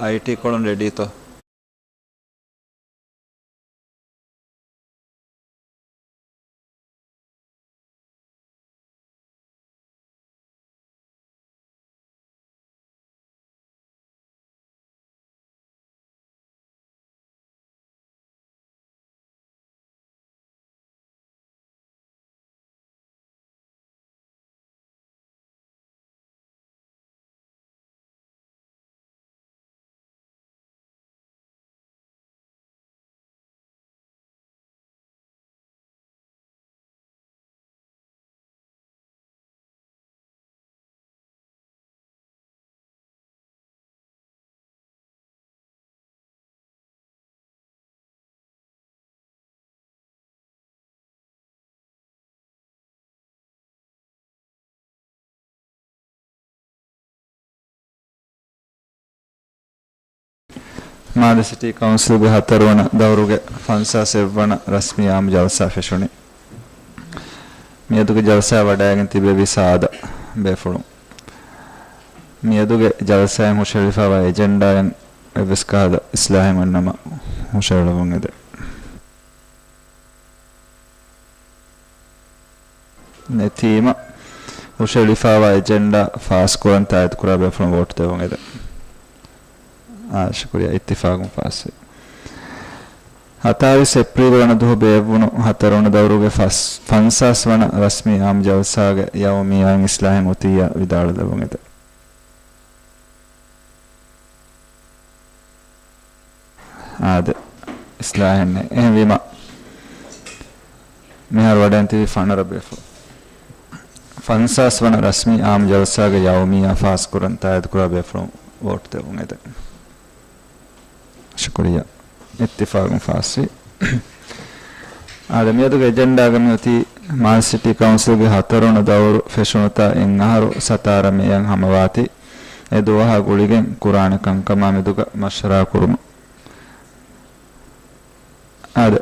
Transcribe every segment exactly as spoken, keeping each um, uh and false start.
އައިޓީ ކޮޅުން ރެޑީތޯ؟ މާލެ ސިޓީ ކައުންސިލްގެ ހަތަރުވަނަ ދައުރުގެ ފަންސާސް އެއްވަނަ ރަސްމީ އާއްމު ޖަލްސާ ފެށުނީ. މިއަދުގެ ޖަލްސާއަށް ވަޑައިގެން ތިބެވީ ސާދަ ބޭފުޅުން. މިއަދުގެ ޖަލްސާއިން ހުށަހެޅިފައިވާ އެޖެންޑާއިން އެއްވެސް ކަހަލަ އިސްލާހެއް އޮތްނަމަ ހުށަހެޅުވަން އެދެން. ނެތީމަ، ހުށަހެޅިފައިވާ އެޖެންޑާ ފާސްކުރަން ތާއީދުކުރާ ބޭފުޅުން ވޯޓް ދެވުން އެދެން. އާ، ޝުކުރިއްޔާ، އިއްތިފާގުން ފާސްވި. ހަތާވީސް އޭޕްރީލް ވަނަ ދުވަހު ބޭއްވުނު ހަތަރުވަނަ ދައުރުގެ ފަސް، ފަންސާސް ވަނަ ރަސްމީ އާއްމު ޖަލްސާގެ ޔައުމިއްޔާއިން އިސްލާހެއް އޮތިއްޔާ ވިދާޅުވެލެވުން އެދެން. އާދެ، އިސްލާހެއް ނެތް. އެހެންވީމަ، މިހާރު ވަޑައިން ތިބީ ފަނަރަ ބޭފުޅު. ފަންސާސް ވަނަ ރަސްމީ އާއްމު ޖަލްސާގެ ޔައުމިއްޔާ ފާސްކުރަން ތާއީދުކުރާ ބޭފުޅުން ވޯޓް ދެވުން އެދެން. ޝުކުރިއްޔާ. އިއްތިފާގުން ފާސްވި. އާދެ، މިއަދުގެ އެޖެންޑާގަ މިއޮތީ މާލެ ސިޓީ ކައުންސިލްގެ ހަތަރުވަނަ ދައުރު ފެށުނުތާ އެއް އަހަރު ސަތާރަ މޭއަށް ހަމަވާތީ، އެ ދުވަހާ ގުޅިގެން ކުރާނެ ކަންކަމާ މެދުގަ މަޝްވަރާ ކުރުމަށް. އާދެ،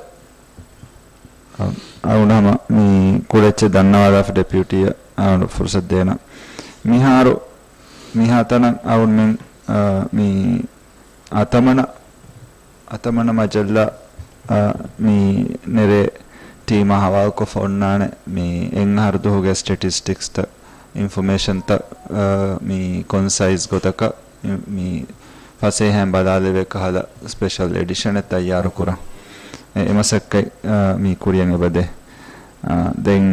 އަޅުގަނޑު ހަމަ މި ކުޑަ އެއްޗެއް ދަންނަވާލާފަ ޑެޕިއުޓީއަށް އަޅުގަނޑު ފުރުސަތު ދޭނަން. މިހާރު މިހާތަނަށް އަޅުގަނޑުމެން، އާ، މި އަތަމަނަ، އަތަމަނަ މަޖައްލާ، އާ، މި ނެރޭ ޓީމާ ހަވާލުކޮށްފަ އޮންނާނެ މި އެއް އަހަރު ދުވަހުގެ ސްޓެޓިސްޓިކްސްތައް، އިންފޮމޭޝަންތައް، އާ، މި ކޮންސައިޒް ގޮތަކަށް މި ފަސޭހައިން ބަލާލެވޭ ކަހަލަ ސްޕެޝަލް އެޑިޝަނެއް ތައްޔާރުކުރަން. އެ، އެ މަސައްކަތް، އާ، މި ކުރިޔަށް އެބަދޭ. އާ، ދެން،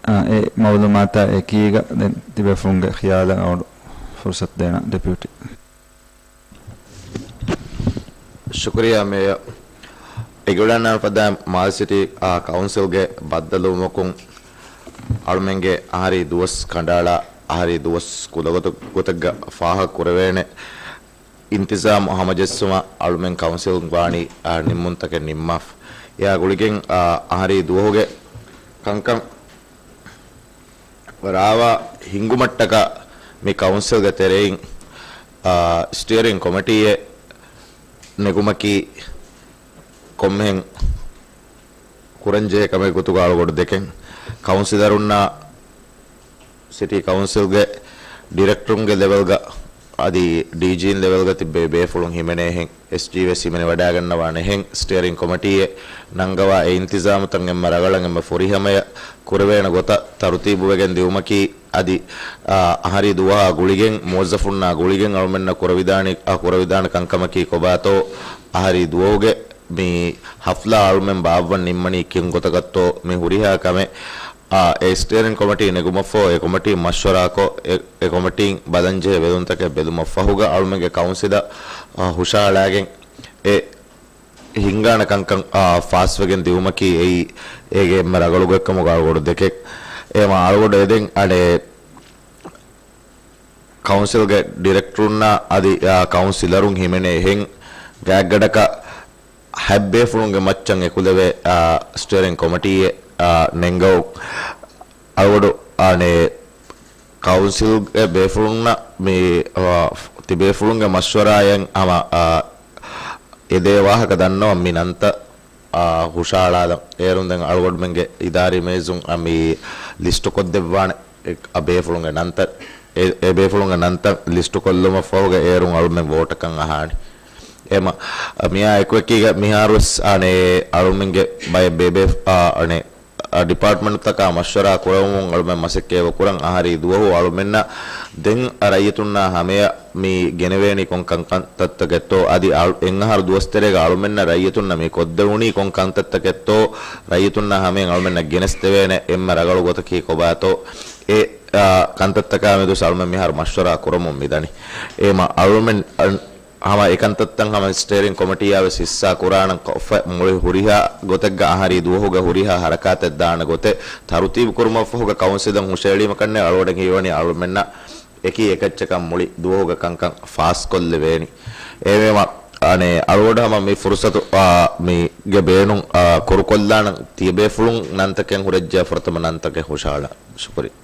އާ، އެ މައުލޫމާތާ އެކީގަ ދެން ތިބޭފުޅުންގެ ޚިޔާލަށް އަޅުގަނޑު ފުރުސަތު ދޭނަން ޑެޕިއުޓީ. ޝުކުރިއްޔާ މޭޔަރ. އެނގިވަޑަންނާން ފަދައިން މާލެ ސިޓީ، އާ، ކައުންސިލްގެ ބައްދަލުވުމަކުން އަޅުމެންގެ އަހަރީ ދުވަސް ކަނޑައަޅާ، އަހަރީ ދުވަސް ކުލަގޮތު-، ގޮތެއްގަ ފާހަގަ ކުރެވޭނެ އިންތިޒާމު ހަމަޖެއްސުމަށް އަޅުމެން ކައުންސިލް ވާނީ، އާ، ނިންމުންތަކެއް ނިންމާފަ. އެއާ ގުޅިގެން، އާ، އަހަރީ ދުވަހުގެ ކަންކަން ރާވާ ހިންގުމަށްޓަކާ މި ކައުންސިލްގެ ތެރެއިން، އާ، ސްޓިއަރިން ކޮމިޓީއެއް ނެގުމަކީ ކޮންމެހެން ކުރަންޖެހޭ ކަމެއް ގޮތުގަ އަޅުގަނޑު ދެކެން، ކައުންސިލަރުންނާ ސިޓީ ކައުންސިލްގެ ޑިރެކްޓަރުންގެ ލެވެލްގަ އަދި ޑީޖީން ލެވެލްގަ ތިއްބެވި ބޭފުޅުން ހިމެނޭހެން، އެސްޖީ ވެސް ހިމެނިވަޑައިގަންނަވާނެހެން، ސްޓިއަރިން ކޮމިޓީއެއް ނަންގަވާ އެ އިންތިޒާމުތައް އެންމެ ރަގަޅަށް އެންމެ ފުރިހަމަޔަށް ކުރެވޭނެ ގޮތަށް ތަރުތީބުވެގެން ދިއުމަކީ، އަދި، އާ، އަހަރީ ދުވަހާ ގުޅިގެން، މުވައްޒަފުންނާ ގުޅިގެން އަޅުމެންނަށް ކުރެވިދާނެ، އާ، ކުރެވިދާނެ ކަންކަމަކީ ކޮބާތޯ؟ އަހަރީ ދުވަހުގެ މި ހަފްލާ އަޅުމެން ބާއްވަން ނިންމަނީ ކިހިން ގޮތަކަށްތޯ މި ހުރިހާ ކަމެއް، އާ، އެ ސްޓިއަރިން ކޮމިޓީ ނެގުމަށްފަހު އެ ކޮމިޓީން މަޝްވަރާކޮށް، އެ، އެ ކޮމިޓީން ބަލަންޖެހޭ ބެލުންތަކެއް ބެލުމަށްފަހުގަ އަޅުމެންގެ ކައުންސިލަށް، އާ، ހުށަހަޅާގެން އެ ހިންގާނެ ކަންކަން، އާ، ފާސްވެގެން ދިއުމަކީ އެއީ އޭގެ އެންމެ ރަގަޅު ގޮތްކަމުގަ އަޅުގަނޑު ދެކެ. އެހެންވީމަ އަޅުގަނޑު އެދެން އަނެއް ކައުންސިލްގެ ޑިރެކްޓަރުންނާ އަދި، އާ، ކައުންސިލަރުން ހިމެނޭ އެހެން ގާތްގަނޑަކަށް ހަތް ބޭފުޅުންގެ މައްޗަށް އެކުލެވޭ، އާ، ސްޓިއަރިން ކޮމިޓީއެއް، އާ، ނެންގަވުން. އަޅުގަނޑު އަނެއް ކައުންސިލްގެ ބޭފުޅުންނަށް މި، އާ، ތިބޭފުޅުންގެ މަޝްވަރާއިން ހަމަ، އާ، އެދޭ ވާހަކަ ދަންނަވަން މި ނަންތައް، އާ، ހުށަހަޅާލަން. އޭރުން ދެން އަޅުގަނޑުމެންގެ އިދާރީ މޭޒުން މި ލިސްޓުކޮށްދެއްވާނެ އެ، އާ، ބޭފުޅުންގެ ނަންތައް. އެ، އެ ބޭފުޅުންގެ ނަންތައް ލިސްޓު ކޮށްލުމަށްފަހުގަ އޭރުން އަޅުމެން ވޯޓަކަށް އަހާނެ. އެމަ، މިއާ އެކުއެކީގަ މިހާރުވެސް އަނެ އަޅުމެންގެ ބައެއް ބޭބޭ، އާ، އަނެ، އާ، ޑިޕާޓްމަންޓްތަކާ މަޝްވަރާ ކުރަމުން އަޅުމެން މަސައްކަތް ކުރަން އަހަރީ ދުވަހު އަޅުމެންނަށް ދެން ރައްޔިތުންނާ ހަމަޔަށް މި ގެނެވޭނީ ކޮން ކަންކަންތައްތަކެއްތޯ، އަދި އަޅު-، އެއްއަހަރު ދުވަސްތެރޭގަ އަޅުމެންނަށް ރައްޔިތުންނަށް މި ކޮށްދެވުނީ ކޮން ކަންތައްތަކެއްތޯ، ރައްޔިތުންނާ ހަމަޔަށް އަޅުމެންނަށް ގެނެސްދެވޭނެ އެންމެ ރަގަޅު ގޮތަކީ ކޮބާތޯ، އެ، އާ، ކަންތައްތަކާ މެދު އަޅުމެން މިހާރު މަޝްވަރާ ކުރަމުން މިދަނީ. އެމަ އަޅުމެން އަން-، ހަމަ އެކަންތައްތައް ހަމަ ސްޓޭރިން ކޮމިޓީއާ ވެސް ހިއްސާ ކުރާނަން ކޮށްފަ މުޅި ހުރިހާ ގޮތެއްގަ އަހަރީ ދުވަހުގަ ހުރިހާ ހަރަކާތެއް ދާނެ ގޮތެއް ތަރުތީބު ކުރުމަށްފަހުގަ ކައުންސިލަށް ހުށައެޅީމަ ކަންނޭ އަޅުގަޑަށް ހީވަނީ އަޅުމެންނަށް އެކީ އެކައްޗަކަށް މުޅި ދުވަހުގަ ކަންކަން ފާސްކޮށްލެވޭނީ. އެހެންވީމަ، އަނެ، އަޅުގަޑު ހަމަ މި ފުރުސަތު، އާ، މީގެ ބޭނުން، އާ، ކުރުކޮށްލާނަން ތިޔަބޭފުޅުން ނަންތަކެއް ހުރެއްޖެ ފުރަތަމަ ނަންތަކެއް ހުށަހަޅާ. ޝުކުރިއްޔާ.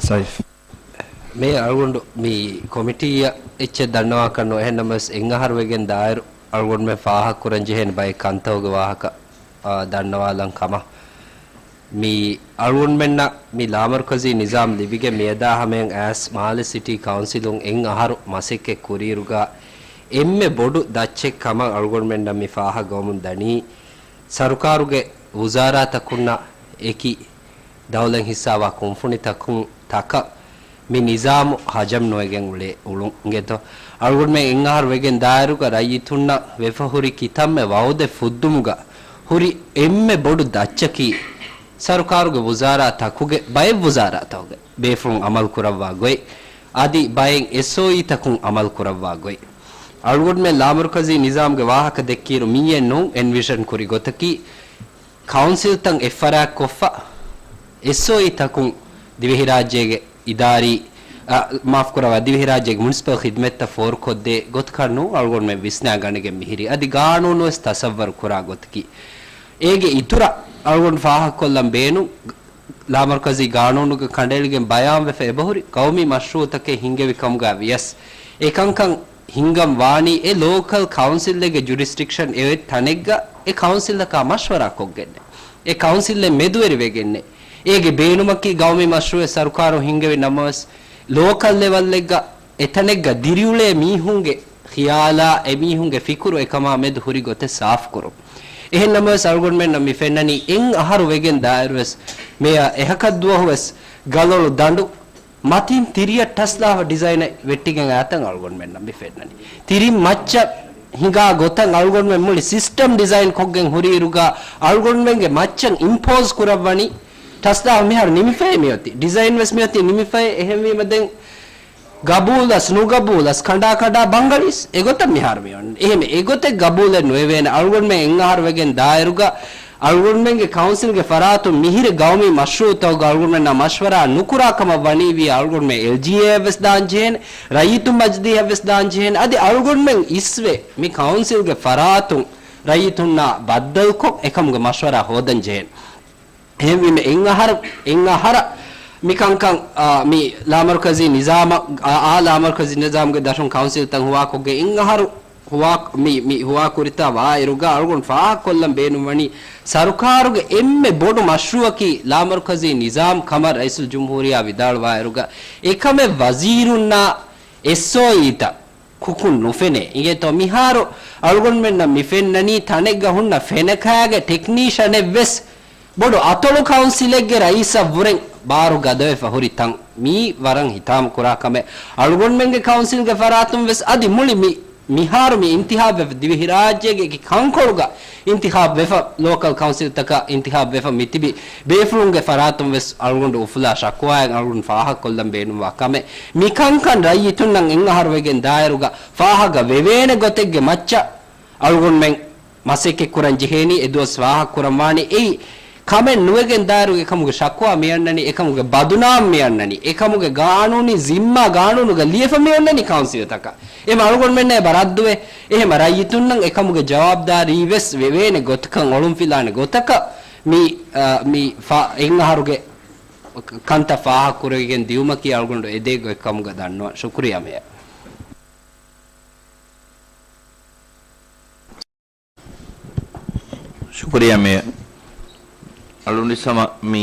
ސައިފް. މޭ އަޅުގަނޑު މި ކޮމިޓީއަށް އެއްޗެއް ދަންނަވާކަށް ނު، އެހެންނަމަވެސް އެއްއަހަރު ވެގެން ދާއިރު އަޅުގަނޑުމެން ފާހަގަކުރަން ޖެހޭނެ ބައެއް ކަންތަކުގެ ވާހަކަ، އާ، ދަންނަވާލަން ކަމަށް. މި އަޅުގަނޑުމެންނަށް މި ލާމަރުކަޒީ ނިޒާމް ލިބިގެން މިއަދާ ހަމަޔަށް އައިސް މާލެ ސިޓީ ކައުންސިލުން އެއްއަހަރު މަސައްކަތް ކުރިއިރުގަ އެންމެ ބޮޑު ދައްޗެއް ކަމަށް އަޅުގަނޑުމެންނަށް މި ފާހަގަވަމުން ދަނީ، ސަރުކާރުގެ ވުޒާރާތަކުންނާ އެކި ދައުލަތް ހިއްސާވާ ކުންފުނިތަކުން ތަކަށް މި ނިޒާމު ހަޖަމް ނުވެގެން އުޅޭ އުޅުން އިނގޭތޯ. އަޅުގަނޑުމެން އެއްއަހަރު ވެގެން ދާއިރުގަ ރައްޔިތުންނަށް ވެފަ ހުރި ކިތަންމެ ވައުދެއް ފުއްދުމުގަ ހުރި އެންމެ ބޮޑު ދައްޗަކީ، ސަރުކާރުގެ ވުޒާރާ ތަކުގެ ބައެއް ވުޒާރާ ތަކުގެ ބޭފުޅުން އަމަލު ކުރައްވާ ގޮތް، އަދި ބައެއް އެސްއޯއީ ތަކުން އަމަލު ކުރައްވާ ގޮތް. އަޅުގަނޑުމެން ލާމަރުކަޒީ ނިޒާމްގެ ވާހަކަ ދެއްކިއިރު މިއެއް ނޫން އެންވިޝަން ކުރި ގޮތަކީ، ކައުންސިލްތައް އެއްފަރާތްކޮށްފަ، އެސްއޯއީ ތަކުން ދިވެހިރާއްޖޭގެ އިދާރީ، އަ، މާފުކުރައްވާ، ދިވެހިރާއްޖޭގެ މުނިސިޕަލް ޚިދްމަތްތައް ފޯރުކޮށްދޭ ގޮތަކަށް ނޫން އަޅުގަނޑުމެން ވިސްނާގަނެގެން މިހިރީ. އަދި ގާނޫނުވެސް ތަސައްވަރު ކުރާ ގޮތަކީ. އޭގެ އިތުރަށް އަޅުގަނޑު ފާހަގަކޮށްލަން ބޭނުން، ލާމަރުކަޒީ ގާނޫނުގެ ކަނޑައެޅިގެން ބަޔާންވެފަ އެބަހުރި ޤައުމީ މަޝްރޫޢުތަކެއް ހިންގެވި ކަމުގަ ވިޔަސް، އެ ކަންކަން ހިންގަން ވާނީ އެ ލޯކަލް ކައުންސިލްއެއްގެ ޖުރިސްޑިކްޝަން އެ ތަނެއްގަ އެ ކައުންސިލްއަކާ މަޝްވަރާ ކޮށްގެންނެ. އެ ކައުންސިލްއެއް މެދުވެރިވެގެންނެ. އޭގެ ބޭނުމަކީ ޤައުމީ މަޝްރޫޢެއް ސަރުކާރުން ހިންގެވި ނަމަވެސް، ލޯކަލް ލެވަލްއެއްގަ އެތަނެއްގަ ދިރިއުޅޭ މީހުންގެ ޚިޔާލާ، އެ މީހުންގެ ފިކުރު އެކަމާ މެދު ހުރި ގޮތެއް ސާފުކުރުން. އެހެން ނަމަވެސް، އަޅުގަނޑުމެންނަށް މި ފެންނަނީ އެއް އަހަރު ވެގެން ދާއިރުވެސް، މެޔަ އެހަކަށްދުވަހުވެސް ގަލޮޅު ދަނޑު މަތިން ތިރިއަށް ޓަސްލާފަ ޑިޒައިނެއް ވެއްޓިގެން އައިތަން އަޅުގަނޑުމެންނަށް މި ފެންނަނީ. ތިރިން މައްޗަށް ހިނގާ ގޮތަށް އަޅުގަނޑުމެން މުޅި ސިސްޓަމް ޑިޒައިން ކޮށްގެން ހުރިއިރުގަ، އަޅުގަނޑުމެންގެ މައްޗަށް އިމްޕޯޒް ކުރައްވަނީ ޓަސްލާފަ މިހާރު ނިމިފައޭ މިއޮތީ. ޑިޒައިން ވެސް މިއޮތީ ނިމިފައޭ. އެހެންވީމަ ދެން ގަބޫލަސް ނުގަބޫލަސް ކަނޑާ ކަނޑާ ބަނގަޅީސް އެގޮތަށް މިހާރު މިއޮންނަނީ. އެހެން އެގޮތެއް ގަބޫލެއް ނުވެވޭނެ. އަޅުގަނޑުމެން އެއްއަހަރު ވެގެން ދާއިރުގަ އަޅުގަނޑުމެންގެ ކައުންސިލްގެ ފަރާތުން މިހިރެ ގައުމީ މަޝްރޫޢުތަކުގަ އަޅުގަނޑުމެންނާ މަޝްވަރާ ނުކުރާ ކަމަށް ވަނީ ވީ އަޅުގަނޑުމެން އެލްޖީއޭއަށް ވެސް ދާން ޖެހޭނެ، ރައްޔިތު މަޖިލީހަށް ވެސް ދާން ޖެހޭނެ. އަދި އަޅުގަނޑުމެން އިސްވެ މި ކައުންސިލްގެ ފަރާތުން ރައްޔިތުންނާ ބައްދަލުކޮށް އެކަމުގެ މަޝްވަރާ ހޯދަން ޖެހޭނެ. އެހެންވީމަ އެއްއަހަރަށް، އެއްއަހަރަށް މިކަންކަން، އާ، މި ލާމަރުކަޒީ ނިޒާމަށް، އާ، އާ ލާމަރުކަޒީ ނިޒާމްގެ ދަށުން ކައުންސިލްތައް ހުވާކޮށްގެން އެއްއަހަރު ހުވާ، މި، މި ހުވާކުރިތާ ވާއިރުގަ އަޅުގަނޑު ފާހަގަކޮށްލަން ބޭނުންވަނީ ސަރުކާރުގެ އެންމެ ބޮޑު މަޝްރޫޢަކީ ލާމަރުކަޒީ ނިޒާމް ކަމަށް ރައީސުލްޖުމްހޫރިއްޔާ ވިދާޅުވާއިރުގަ އެކަމެއް ވަޒީރުންނާ އެސްއޯއީތައް ކުކުން ނުފެނޭ. އިނގޭތޯ މިހާރު އަޅުގަނޑުމެންނަށް މި ފެންނަނީ ތަނެއްގަ ހުންނަ ފެނަކާގެ ޓެކްނީޝަނެއް ވެސް ބޮޑު އަތޮޅު ކައުންސިލެއްގެ ރައީސަށް ވުރެން ބާރު ގަދަވެފަ ހުރި ތަން. މީ ވަރަށް ހިތާމަ ކުރާ ކަމެއް. އަޅުގަނޑުމެންގެ ކައުންސިލްގެ ފަރާތުން ވެސް އަދި މުޅި މި މިހާރު މި އިންތިހާބުވެފަ، ދިވެހިރާއްޖޭގެ އެކި ކަންކޮޅުގަ އިންތިހާބުވެފަ، ލޯކަލް ކައުންސިލްތަކަށް އިންތިހާބުވެފަ މިތިބި ބޭފުޅުންގެ ފަރާތުން ވެސް އަޅުގަނޑު އުފުލާ ޝަކުވާއެއް އަޅުގަނޑު ފާހަގަކޮށްލަން ބޭނުންވާ ކަމެއް. މި ކަންކަން ރައްޔިތުންނަށް އެއް އަހަރު ވެގެން ދާއިރުގަ ފާހަގަ ވެވޭނެ ގޮތެއްގެ މައްޗަށް އަޅުގަނޑުމެން މަސައްކަތް ކުރަން ޖެހޭނީ. އެ ދުވަސް ފާހަގަ ކުރަން ވާނީ އެއީ ކަމެއް ނުވެގެން ދާއިރު އެކަމުގެ ޝަކުވާ މި އަންނަނީ، އެކަމުގެ ބަދުނާމް މި އަންނަނީ، އެކަމުގެ ގާނޫނީ ޒިންމާ ގާނޫނުގަ ލިޔެފަ މި އޮންނަނީ ކައުންސިލްތަކަށް. އެމަ އަޅުގަނޑުމެންނަށް އެބަ ރައްދުވޭ. އެހެމަ ރައްޔިތުންނަށް އެކަމުގެ ޖަވާބުދާރީ ވެސް ވެވޭނެ ގޮތަކަށް އޮޅުންފިލާނެ ގޮތަކަށް މި، އާ، މި ފާ-، އެއް އަހަރުގެ ކަންތައް ފާހަގަ ކުރެވިގެން ދިއުމަކީ އަޅުގަނޑު އެދޭ ގޮތް ކަމުގަ ދަންނަވަން. ޝުކުރިއްޔާ މޭޔަރ. ޝުކުރިއްޔާ މޭޔަރ. އަޅުގަނޑު ހަމަ މި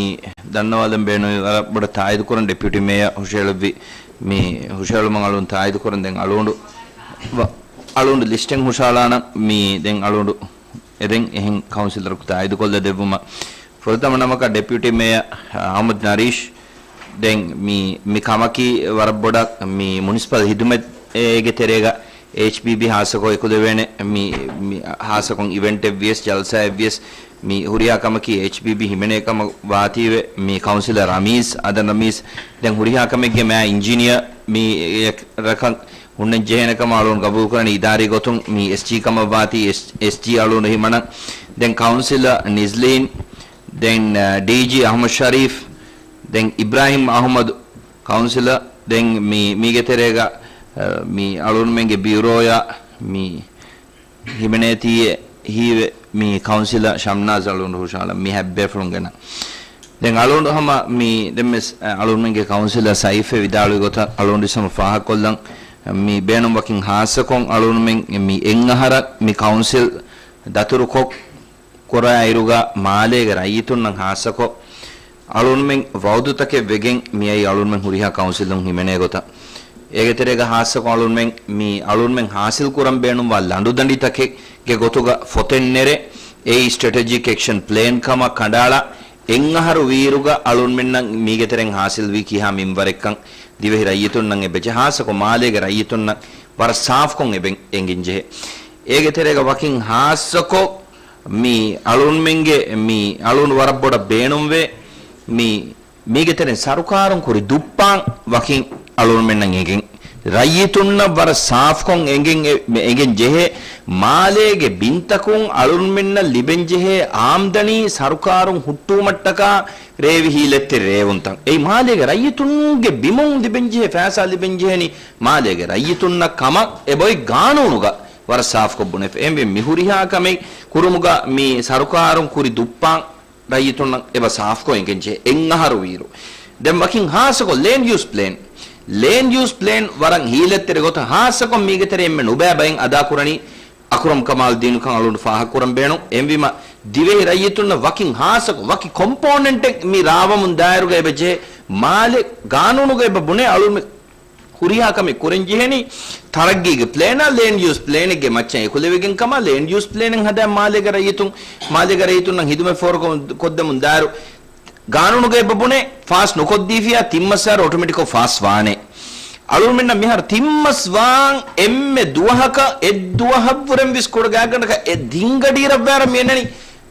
ދަންނަވާލަން ބޭނުންވީ ވަރަށް ބޮޑަށް ތާއީދު ކުރަން ޑެޕިއުޓީ މޭޔަރ ހުށަހެޅުއްވި މި ހުށަހެޅުމަށް އަޅުގަނޑު ތާއީދު ކުރަން. ދެން އަޅުގަނޑު ވަ-، އަޅުގަނޑު ލިސްޓެއް ހުށަހަޅާނަން މި ދެން އަޅުގަނޑު އެދެން އެހެން ކައުންސިލަރަކު ތާއީދުކޮށްލަ ދެއްވުމަށް. ފުރަތަމަ ނަމަކަށް ޑެޕިއުޓީ މޭޔަރ އަޙްމަދު ނަރީޝް، ދެން މި، މި ކަމަކީ ވަރަށް ބޮޑަށް މި މުނިސިޕަލް ހިދުމަތް އޭގެ ތެރޭގަ އެޗްޕީބީ ހާއްސަކޮށް އެކުލެވޭނެ މި، މި ހާއްސަކޮށް އިވެންޓެއް ވިޔަސް، ޖަލްސާއެއް ވިޔަސް، މި ހުރިހާ ކަމަކީ އެޗްޕީބީ ހިމެނޭ ކަމަށް ވާތީވެ، މި ކައުންސިލަރ ރަމީޒް، އަދަން ރަމީޒް، ދެން ހުރިހާ ކަމެއްގެ މާ އިންޖިނިއަރ މި އެ ރަކަށް ހުންނަން ޖެހޭނެ ކަމަށް އަޅުގަނޑު ގަބޫލުކުރަނީ. އިދާރީ ގޮތުން މި އެސްޖީ ކަމަށް ވާތީ އެސް-، އެސްޖީ އަޅުގަނޑު ހިމަނަން. ދެން ކައުންސިލަރ ނިޒްލީން، ދެން، އަ، ޑީޖީ އަޙްމަދު ޝަރީފް، ދެން އިބްރާހިމް އަޙްމަދު ކައުންސިލަރ، ދެން މި، މީގެ ތެރޭގަ، އަ، މި އަޅުގަނޑުމެންގެ ބިއުރޯއާ މި ހިމެނޭތީއޭ ހީވެ، މި ކައުންސިލަރ ޝަމްނާޒް އަޅުގަނޑު ހުށަހަޅަން މި ހަތް ބޭފުޅުން ގެނަ. ދެން އަޅުގަނޑު ހަމަ މި ދެންވެސް، އަ، އަޅުގަނޑުމެންގެ ކައުންސިލަރ ސައިފް ވިދާޅުވި ގޮތަށް އަޅުގަނޑު ހަމަ ފާހަގަކޮށްލަން މި ބޭނުން ވަކިން ހާއްސަކޮށް އަޅުގަނޑުމެން މި އެއް އަހަރަށް މި ކައުންސިލް ދަތުރުކޮށް، ކުރާ އިރުގަ މާލޭގެ ރައްޔިތުންނަށް ހާއްސަކޮށް، އަޅުންމެން ވައުދުތަކެއް ވެގެން މިއައީ އަޅުންމެން ހުރިހާ ކައުންސިލުން ހިމެނޭ ގޮތަށް. އޭގެ ތެރޭގަ ހާއްސަކޮށް އަޅުންމެން މި އަޅުންމެން ހާސިލް ކުރަން ބޭނުންވާ ލަނޑުދަނޑިތަކެއްގެ ގޮތުގަ ފޮތެއް ނެރެ، އެއީ ސްޓްރެޓެޖިކް އެކްޝަން ޕްލޭން ކަމަށް ކަނޑައަޅާ، އެއް އަހަރު ވީއިރުގަ އަޅުންމެންނަށް މީގެ ތެރެއިން ހާސިލްވީ ކިހާ މިންވަރެއްކަން ދިވެހި ރައްޔިތުންނަށް އެބަޖެހޭ. ހާއްސަކޮށް މާލޭގެ ރައްޔިތުންނަށް ވަރަށް ސާފްކޮށް އެބަ އެނގެން ޖެހޭ. އޭގެ ތެރޭގަ ވަކިން ހާއްސަކޮށް މި އަޅުންމެންގެ މި އަޅުން ވަރަށް ބޮޑަށް ބޭނުންވޭ. މި، މީގެ ތެރެއިން ސަރުކާރުން ކުރި ދުއްޕާން ވަކިން އަޅުންމެންނަށް އެނގެން، ރައްޔިތުންނަށް ވަރަށް ސާފްކޮށް އެނގެން އެ-، މެ-، އެނގެން ޖެހޭ. މާލޭގެ ބިންތަކުން އަޅުންމެންނަށް ލިބެން ޖެހޭ އާމްދަނީ ސަރުކާރުން ހުއްޓުވުމަށްޓަކާ ރޭވި ހީލަތްތެރި ރޭވުންތައް. އެއީ މާލޭގެ ރައްޔިތުންގެ ބިމުން ލިބެން ޖެހޭ ފައިސާ ލިބެން ޖެހެނީ މާލޭގެ ރައްޔިތުންނަށް ކަމަށް އެބައޮތް ގާނޫނުގަ ވަރަށް ސާފްކޮށް ބުނެފަ. އެހެންވެ މި ހުރިހާ ކަމެއް ކުރުމުގަ މި ސަރުކާރުން ކުރި ދުއްޕާން ރައްޔިތުންނަށް އެބަ ސާފްކޮށް އެނގެން ޖެހޭ އެއް އަހަރު ވީއިރު. ދެން ވަކިން ހާއްސަކޮށް ލޭންޑް ޔޫސް ޕްލޭން. ލޭންޑް ޔޫސް ޕްލޭން ވަރަށް ހީލަތްތެރި ގޮތަށް ހާއްސަކޮށް މީގެ ތެރެއިން އެންމެ ނުބައި ބައިން އަދާކުރަނީ އަކުރަމް ކަމާލުއްދީނު ކަން އަޅުގަނޑު ފާހަގަކުރަން ބޭނުން. އެހެންވީމަ ދިވެހި ރައްޔިތުންނަށް ވަކިން ހާއްސަކޮށް ވަކި ކޮމްޕޯނެންޓެއް މި ރާވަމުން ދާއިރުގަ އެބަ ޖެހޭ މާލެ ގާނޫނުގަ އެބަ ބުނޭ އަޅުގަނޑު ހުރިހާ ކަމެއް ކުރަން ޖެހެނީ ތަރައްގީގެ ޕްލޭނާ، ލޭންޑް ޔޫސް ޕްލޭނެއްގެ މައްޗަށް އެކުލެވިގެން ކަމަށް. ލޭންޑް ޔޫސް ޕްލޭނެއް ހަދާ މާލޭގެ ރައްޔިތުން، މާލޭގެ ރައްޔިތުންނަށް ހިދުމަތް ފޯރުކޮށް-، ކޮށްދެމުން ދާއިރު ގާނޫނުގަ އެބަ ބުނޭ ފާސް ނުކޮށްދީފިޔާ ތިންމަސް ވާއިރު އޮޓޮމެޓިކްކޮށް ފާސް ވާނެ. އަޅުގަނޑުމެންނަށް މިހާރު ތިންމަސް ވާން އެންމެ ދުވަހަކަށް އެއްދުވަހަށްވުރެން ވެސް ކުޑަ ގާތްގަނޑަކަށް އެ ދިންގަޑިއިރަށްވާއިރަށް މި އަންނަނީ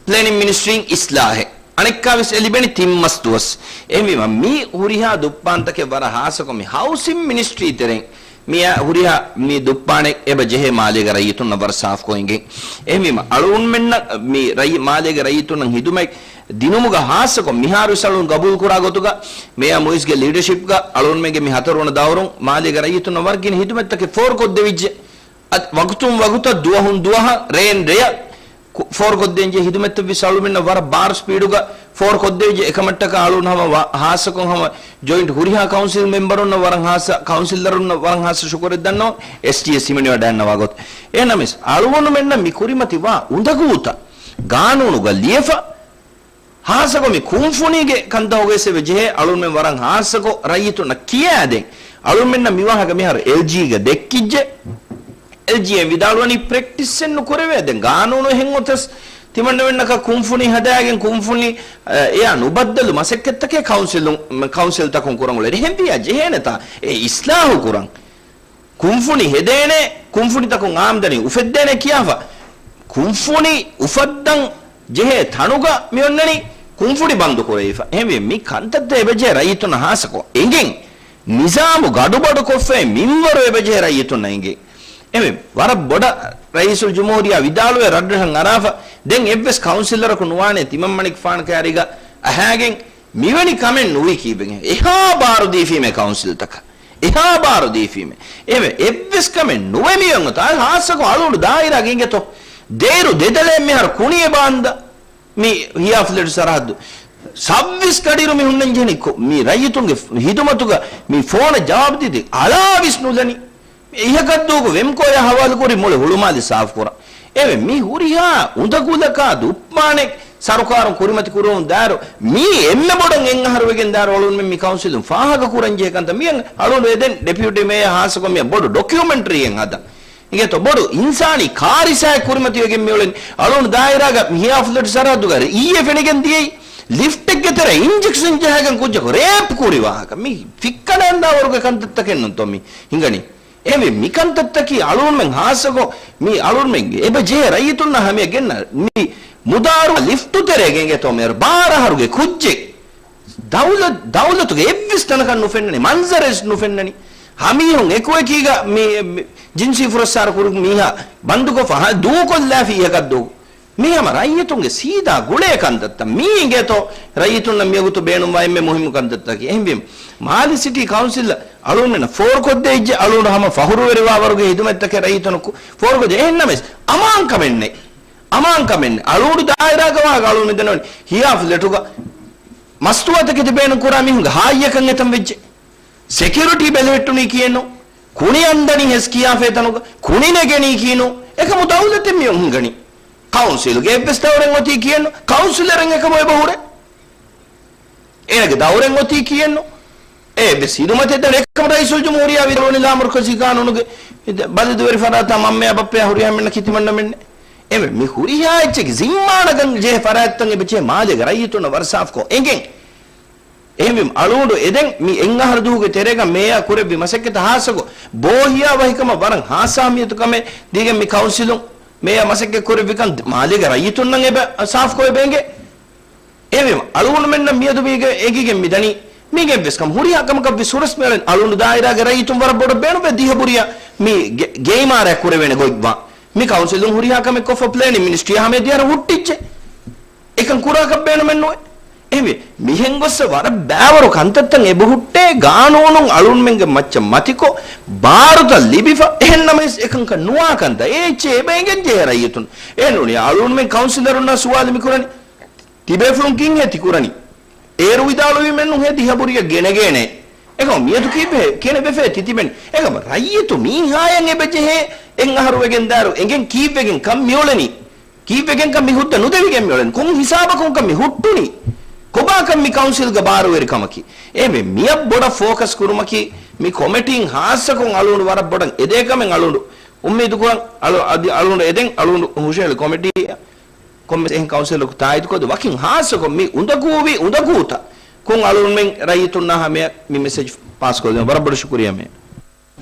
ޕްލޭނިން މިނިސްޓްރީން އިސްލާހެއް. އަނެއްކާވެސް އެ ލިބެނީ ތިން މަސް ދުވަސް. އެހެންވީމަ، މި ހުރިހާ ދުއްޕާންތަކެއް ވަރަށް ހާއްސަކޮށް މި ހައުސިން މިނިސްޓްރީ ތެރެއިން މިއަށް ހުރިހާ މި ދުއްޕާނެއް އެބަ ޖެހޭ މާލޭގެ ރައްޔިތުންނަށް ވަރަށް ސާފްކޮށް އެނގެން. އެހެންވީމަ، އަޅުގަނޑުމެންނަށް މި ރައްޔި-، މާލޭގެ ރައްޔިތުންނަށް ހިދުމަތް ދިނުމުގަ ހާއްސަކޮށް މިހާރުވެސް އަޅުން ގަބޫލުކުރާ ގޮތުގަ މޭޔަރ މުއިޒްގެ ލީޑަޝިޕްގަ އަޅުގަނޑުމެންގެ މި ހަތަރުވަނަ ދައުރުން މާލޭގެ ރައްޔިތުންނަށް ވަރަށް ގިނަ ހިދުމަތްތަކެއް ފޯރުކޮށްދެވިއްޖެ. އަދި ވަގުތުން ވަގުތަށް ދުވަހުން ދުވަހަށް ރޭން ރެޔަށް ކު-، ފޯރުކޮށްދޭން ޖެހޭ ހިދުމަތްތައްވެސް އަޅުމެންނަށް ވަރަށް ބާރު ސްޕީޑުގަ ފޯރުކޮށްދެވިއްޖެ. އެކަމަށްޓަކާ އަޅުން ހަމަ ވަ-، ހާއްސަކޮށް ހަމަ ޖޮއިންޓް ހުރިހާ ކައުންސިލް މެމްބަރުންނަށް ވަރަށް ހާއްސަ، ކައުންސިލަރުންނަށް ވަރަށް ހާއްސަ ޝުކުރެއް ދަންނަވަން. އެސްޓީއެސް ހިމެނިވަޑައިގަންނަވާ ގޮތަށް. އެހެންނަމަވެސް އަޅުގަނޑުމެންނަށް މި ކުރިމަތިވާ އުނދަގޫތައް ގާނޫނުގަ ލިޔެފަ، ހާއްސަކޮށް މި ކުންފުނީގެ ކަންތައް ހޮގައިސް އެބަ ޖެހޭ އަޅުންމެން ވަރަށް ހާއްސަކޮށް ރައްޔިތުންނަށް ކިޔާދޭން. އަޅުންމެންނަށް މި ވާހަކަ މިހާރު އެލްޖީގަ ދެއްކިއްޖެ. އެލްޖީއެއް ވިދާޅުވަނީ ޕްރެކްޓިސްއެއް ނުކުރެވޭ. ދެން ގާނޫނު އެހެން އޮތަސް ތިމަންނަމެންނަކަށް ކުންފުނި ހަދާގެން ކުންފުނި، އަ، އެއާ ނުބައްދަލު މަސައްކަތްތަކެއް ކައުންސިލުން، ކައުންސިލްތަކުން ކުރަން އުޅެނީ. އެހެންވިއްޔާ ޖެހޭނެތާ އެ އިސްލާހު ކުރަން. ކުންފުނި ހެދޭނެ، ކުންފުނިތަކުން އާމްދަނީ އުފެއްދޭނެ ކިޔާފަ، ކުންފުނި އުފައްދަން ޖެހޭ ތަނުގަ މި އޮންނަނީ ކުންފުނި ބަންދު ކުރެވިފަ. އެހެންވެ، މި ކަންތައްތައް އެބަޖެހޭ ރައްޔިތުންނަށް ހާއްސަކޮށް އެނގެން، ނިޒާމު ގަޑުބަޑުކޮށްފައި މިންވަރު އެބަޖެހޭ ރައްޔިތުންނަށް އެނގެން. އެމެ ވަރަށް ބޮޑަށް ރައީސުލްޖުމްހޫރިއްޔާ ވިދާޅުވެ ރަށްރަށަށް އަރާފަ، ދެން އެއްވެސް ކައުންސިލަރަކު ނުވާނެ ތިމަންމަނިކުފާނު ކައިރީގަ އަހާގެން މިވެނި ކަމެއް ނުވީ ކީއްވެގެން؟ އެހާ ބާރު ދީފީމޭ ކައުންސިލްތަކަށް. އެހާ ބާރު ދީފީމޭ. އެވެ، އެއްވެސް ކަމެއް ނުވެ މިއޮން އޮތާ ހާއްސަކޮށް އަޅުގަނޑު ދާއިރާގެ އިނގޭތޯ. ދޭއިރު ދެދަލޭ މިހާރު ކުނި އެބަ އަންދަ މި ހިޔާފުލެޓް ސަރަހައްދު. ސައްވީސް ގަޑިއިރު މި ހުންނަން ޖެހެނީ ކޮ-، މި ރައްޔިތުންގެ ހިދުމަތުގަ މި ފޯނަށް ޖަވާބު ދީދީ އަޅާވީސް ނުލަނީ. މި އިހަކަށްދޫގު ވެމްކޯޔާ ހަވާލުކުރި މުޅި ހުޅުމާލެ ސާފުކުރަން. އެވެ، މި ހުރިހާ އުނދަގުލަކާ ދުއްޕާނެ ސަރުކާރުން ކުރިމަތި ކުރުވަމުން ދާއިރު، މީ އެންމެ ބޮޑަށް އެއް އަހަރު ވެގެން ދާއިރު އަޅުގަނޑުމެން މި ކައުންސިލުން ފާހަގަ ކުރަން ޖެހޭ ކަންތައް މި އަޅުގަނޑު އެދެން ޑެޕިއުޓީ މޭޔަރ ހާއްސަކޮށް މި ބޮޑު ޑޮކިއުމެންޓަރީއެއް ހަދަން. އިނގޭތޯ ބޮޑު އިންސާނީ ކާރިސާއެއް ކުރިމަތިވެގެން މިއުޅެނީ. އަޅުގަނޑު ދާއިރާގަ ހިޔާފުލެޓް ސަރަހައްދުގަ އިއްޔެ ފެނިގެން ދިޔައީ ލިފްޓެއްގެ ތެރެ އިންޖެކްޝަން ޖަހައިގެން ކުއްޖަކު ރޭޕް ކުރި ވާހަކަ. މި ފިއްކަނޑަން ދާވަރުގެ ކަންތައްތަކެއް ނޫންތޯ މި ހިނގަނީ. އެހެންވެ، މިކަންތައްތަކީ އަޅުގަނޑުމެން ހާއްސަކޮށް މި އަޅުގަނޑުމެން އެބަ ޖެހޭ ރައްޔިތުންނަށް ހަމަޔަށް ގެންނަ މި މުދާރު ލިފްޓު ތެރޭގެ އިނގޭތޯ މޭރު ބާރަ އަހަރުގެ ކުއްޖެއް. ދައުލަ-، ދައުލަތުގެ އެއްވެސް ތަނަކަށް ނުފެންނަނީ، މަންޒަރެއް ނުފެންނަނީ. ހަމީހުން އެކުއެކީގަ މި، މި ޖިންސީ ފުރައްސާރަ ކުރި މީހާ ބަންދުކޮށްފަ ހަ-، ދޫކޮށްލާފި އިހަކަށްދޫ. މީ ހަމަ ރައްޔިތުންގެ ސީދާ ގުޅޭ ކަންތައްތައް. މީ އިނގޭތޯ ރައްޔިތުންނަށް މިވަގުތު ބޭނުންވާ އެންމެ މުހިއްމު ކަންތައްތަކީ. އެހެންވީމަ، މާލެ ސިޓީ ކައުންސިލް އަޅުގަނޑުމެންނަށް ފޯރުކޮށްދޭ އިއްޖެ އަޅުގަނޑު ހަމަ ފަހުރުވެރިވާވަރުގެ ހިދުމަތްތަކެއް ރައްޔިތުންނަށް ކު-، ފޯރުކޮށްދޭ. އެހެންނަމަވެސް، އަމާންކަމެއްނެއް. އަމާންކަމެއްނެއް. އަޅުގަނޑު ދާއިރާގަ ވާހަކަ އަޅުގަނޑު މިދަންނަވަނީ ހިޔާފުލެޓުގަ މަސްތުވާތަކެތި ބޭނުން ކުރާ މީހުންގެ ހާއްޔަކަށް އެތަން ވެއްޖެ. ސެކިއުރިޓީ ބެލެހެއްޓުނީ ކިއެއްނު؟ ކުނި އަންދަނީ ހެސް ކިޔާފޭ ތަނުގަ، ކުނި ނެގެނީ ކީނު؟ އެކަމު ދައުލަތެއް މިއޮން ހިނގަނީ. ކައުންސިލްގެ އެއްވެސް ދައުރެއް އޮތީ ކިއެއްނު؟ ކައުންސިލަރެއް އެކަމު އެބަ ހުރޭ. އޭނަގެ ދައުރެއް އޮތީ ކިއެއްނު؟ އެއްވެސް ހިދުމަތެއް ދެން އެކަމު ރައީސުލްޖުމްހޫރިއްޔާ ވިދާޅުވަނީ ލާމަރުކަޒީ ގާނޫނުގެ ބަލަދުވެރި ފަރާތާ މަންމަޔާ ބައްޕަޔާ ހުރިހާ މެންނަ ކިތިމަންނަމެންނެ. އެވެ، މި ހުރިހާ އެއްޗެއްގެ ޒިންމާނަގަން ޖެހޭ ފަރާތްތައް އެބަ ޖެހޭ މާލޭގެ ރައްޔިތުންނަށް ވަރަށް ސާފުކޮށް އެނގެން. އެހެންވީމަ، އަޅުގަނޑު އެދެން މި އެއް އަހަރު ދުވަހުގެ ތެރޭގަ މޭޔާ ކުރެއްވި މަސައްކަތަށް ހާއްސަކޮށް، ބޯހިޔާވަހިކަމަށް ވަރަށް ހާއްސަ އަހައްމިޔަތު ކަމެއް ދީގެން މި ކައުންސިލުން މޭޔާ މަސައްކަތް ކުރެއްވިކަން މާލޭގެ ރައްޔިތުންނަށް އެބަ ސާފުކޮށް އެބަ އެނގޭ. އެހެންވީމަ، އަޅުގަނޑުމެންނަށް މިއަދު މީގެ އެނގިގެން މިދަނީ، މީގެ އެއްވެސް ކަމެއް ހުރިހާ ކަމަކަށް ވެސް ހުރަސް މިއުޅެން. އަޅުގަނޑު ދާއިރާގެ ރައްޔިތުން ވަރަށް ބޮޑަށް ބޭނުންވޭ ދިހަ ބުރިޔަށް މި ގެ-، ގެ އިމާރާތް ކުރެވޭނެ ގޮތްވާން. މި ކައުންސިލުން ހުރިހާ ކަމެއް ކޮށްފަ ޕްލޭނިން މިނިސްޓްރީއާ ހަމަޔަށް ދިޔަ ހުއްޓިއްޖެ. އެކަން ކުރާކަށް ބޭނުމެއް ނުވޭ. އެހެންވެ، މިހެން ގޮއްސަ ވަރަށް ބާވަރު ކަންތައްތައް އެބަހުއްޓޭ، ގާނޫނުން އަޅުންމެންގެ މައްޗަށް މަތިކޮށް، ބާރުތައް ލިބިފަ، އެހެން ނަމަވެސް އެކަންކަން ނުވާ ކަންތައް އެ އެއްޗެއް އެބަ އެނގެން ޖެހޭ ރައްޔިތުން. އެ ނޫނީ އަޅުންމެން ކައުންސިލަރުންނާ ސުވާލު މި ކުރަނީ. ތިބޭފުޅުން ކިހިނެއް ތި ކުރަނީ؟ އޭރު ވިދާޅުވީމެއްނު ހޭ ދިހަ ބުރިއަށް ގެނެގޭނެ. އެކަމަ މިއަދު ކީއްވެ ކިހިނެއް ވެފައޭ ތި ތިބެނީ؟ އެކަމަ ރައްޔިތު މީހާޔަށް އެބަ ޖެހޭ އެއް އަހަރު ވެގެން ދާއިރު އެނގެން ކީއްވެގެން ކަން މިއުޅެނީ؟ ކީއްވެގެންކަން މި ހުއްދަ ނުދެވިގެން މިއުޅެނީ؟ ކޮން ހިސާބަކުންކަން މި ހުއްޓުނީ؟ ކޮބާކަން މި ކައުންސިލްގެ ބާރުވެރިކަމަކީ؟ އެހެންވެ، މިއަށް ބޮޑަށް ފޯކަސް ކުރުމަކީ، މި ކޮމިޓީން ހާއްސަކޮށް އަޅުގަނޑު ވަރަށް ބޮޑަށް އެދޭ ކަމެއް އަޅުގަނޑު އުއްމީދު ކުރަން. އަޅު-، އަދި އަޅުގަނޑު އެދެން އަޅުގަނޑު ހުށަހެޅި ކޮމިޓީއަށް ކޮންމެސް އެހެން ކައުންސިލަރަކު ތާއީދުކޮށްދޭ. ވަކިން ހާއްސަކޮށް މި އުނދަގޫވި އުނދަގޫތައް ކޮށް އަޅުގަނޑުމެން ރައްޔިތުންނާ ހަމަޔަށް މި މެސެޖް ޕާސްކޮށްދޭން. ވަރަށް ބޮޑަށް ޝުކުރިއްޔާ މޭ.